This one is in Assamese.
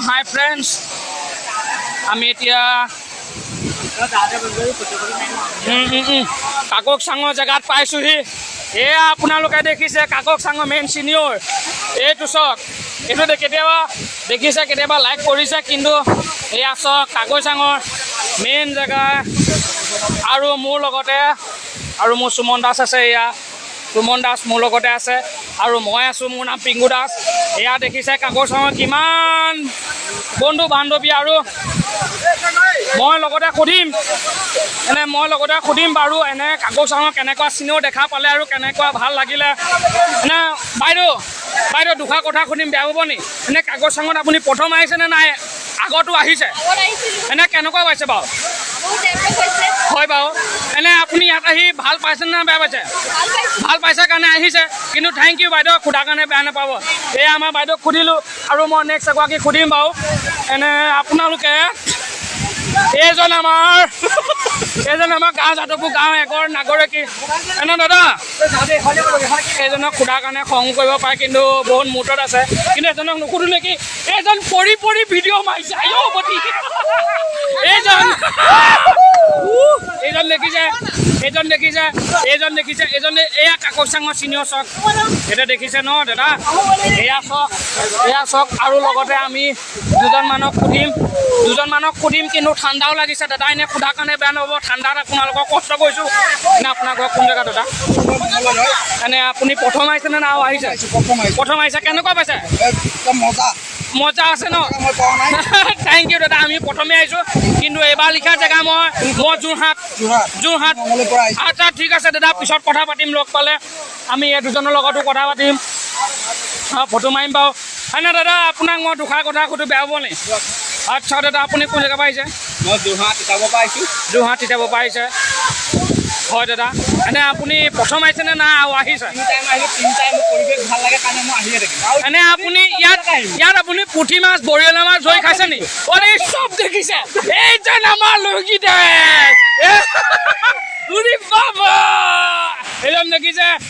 হাই ফ্ৰেণ্ডছ, আমি এতিয়া কাককচাঙৰ জেগাত পাইছোঁহি। এয়া আপোনালোকে দেখিছে কাককচাঙৰ মেইন চিনিয়ৰ এইটো চাওক। এইটো কেতিয়াবা দেখিছে, কেতিয়াবা লাইক কৰিছে, কিন্তু এয়া চাওক কাকচাঙৰ মেইন জেগা। আৰু মোৰ লগতে আৰু মোৰ সুমন দাস আছে। এয়া সুমন দাস মোৰ লগতে আছে আৰু মই আছোঁ, মোৰ নাম পিংকু দাস। এয়া দেখিছে কাকচাঙৰ কিমান বন্ধু বান্ধৱী। আৰু মই লগতে সুধিম, এনে মই লগতে সুধিম বাৰু, এনে কাকচাঙৰ কেনেকুৱা চিনেও দেখা পালে আৰু কেনেকুৱা ভাল লাগিলে। এনে বাইদেউ, বাইদেউ, দুষাৰ কথা সুধিম, বেয়া পাব নি? এনে কাকচাঙত আপুনি প্ৰথম আহিছে নে নাই আগতো আহিছে? আগত আহিছিলোঁ। এনে কেনেকুৱা পাইছে বাৰু? বহুত ডেভেলপ হৈছে। হয় বাৰু। এনে আপুনি ইয়াত আহি ভাল পাইছে নে বেয়া পাইছে? ভাল পাইছোঁ। ভাল পাইছে কাৰণে আহিছে। কিন্তু thank U বাইদেউ, সোধাৰ কাৰণে বেয়া নাপাব। এই আমাৰ বাইদেউক সুধিলোঁ আৰু মই নেক্সট এগৰাকী সুধিম বাৰু। এনে আপোনালোকে এইজন আমাৰ গাঁও, যাদৱপুৰ গাঁও এগৰ নাগৰিকী। এনে দাদা, এইজনক সোধাৰ কাৰণে খং কৰিব পাৰে, কিন্তু বহুত মুহূৰ্তত আছে। কিন্তু এজনক নুসুধো নেকি? এইজন পৰি পৰি ভিডিঅ' মাৰিছে। আইঅ বতি। এইজন দেখিছে, এইজন দেখিছে, এইজন দেখিছে, এইজন এয়া কাকচাঙৰ চিনিয়ৰ চক এতিয়া দেখিছে ন দাদা? এয়া চক, এয়া চক। আৰু লগতে আমি দুজনমানক সুধিম, কিন্তু ঠাণ্ডাও লাগিছে দাদা। এনেই সোধাৰ কাৰণে বেয়া নহ'ব, ঠাণ্ডাত আপোনালোকক কষ্ট কৰিছোঁ। এনে আপোনাৰ ঘৰ কোন জেগাত দাদা? এনে আপুনি প্ৰথম আহিছে নে আৰু আহিছে? প্ৰথম আহিছে। কেনেকুৱা পাইছে? একদম মজা। মজা আছে ন? মই পোৱা নাই। Thank U দাদা। আমি প্ৰথমে আহিছোঁ, কিন্তু এইবাৰ লিখা জেগা মই যোৰহাট। যোৰহাট। যোৰহাট। মঙলদৈৰ পৰা আহিছোঁ। আচ্ছা, ঠিক আছে দাদা, পিছত কথা পাতিম লগ পালে। আমি এই দুজনৰ লগতো কথা পাতিম, অঁ, ফটো মাৰিম বাৰু। হয়নে দাদা, আপোনাক মই দুষাৰ কথা সুধো, বেয়া হ'ব নি? আচ্ছা দাদা, আপুনি কোন জেগাৰ পৰা আহিছে? মই যোৰহাট তিতাবৰ পৰা আহিছোঁ। যোৰহাট তিতাবৰ পৰা আহিছে। হয় দাদা, এনে আপুনি প্ৰথম আহিছে নে নাই আৰু আহিছে? তিনি টাইম আহিলোঁ, তিনি টাইম পৰিৱেশ ভাল লাগে কাৰণে মই আহিয়ে থাকিম আৰু। এনে আপুনি ইয়াত আপুনি পুঠি মাছ, বৰিয়লা মাছ ধৰি খাইছে নি? অৰে, চব দেখিছে। এইজন আমাৰ লুংগি। উৰি বাবা, এইজন দেখিছে।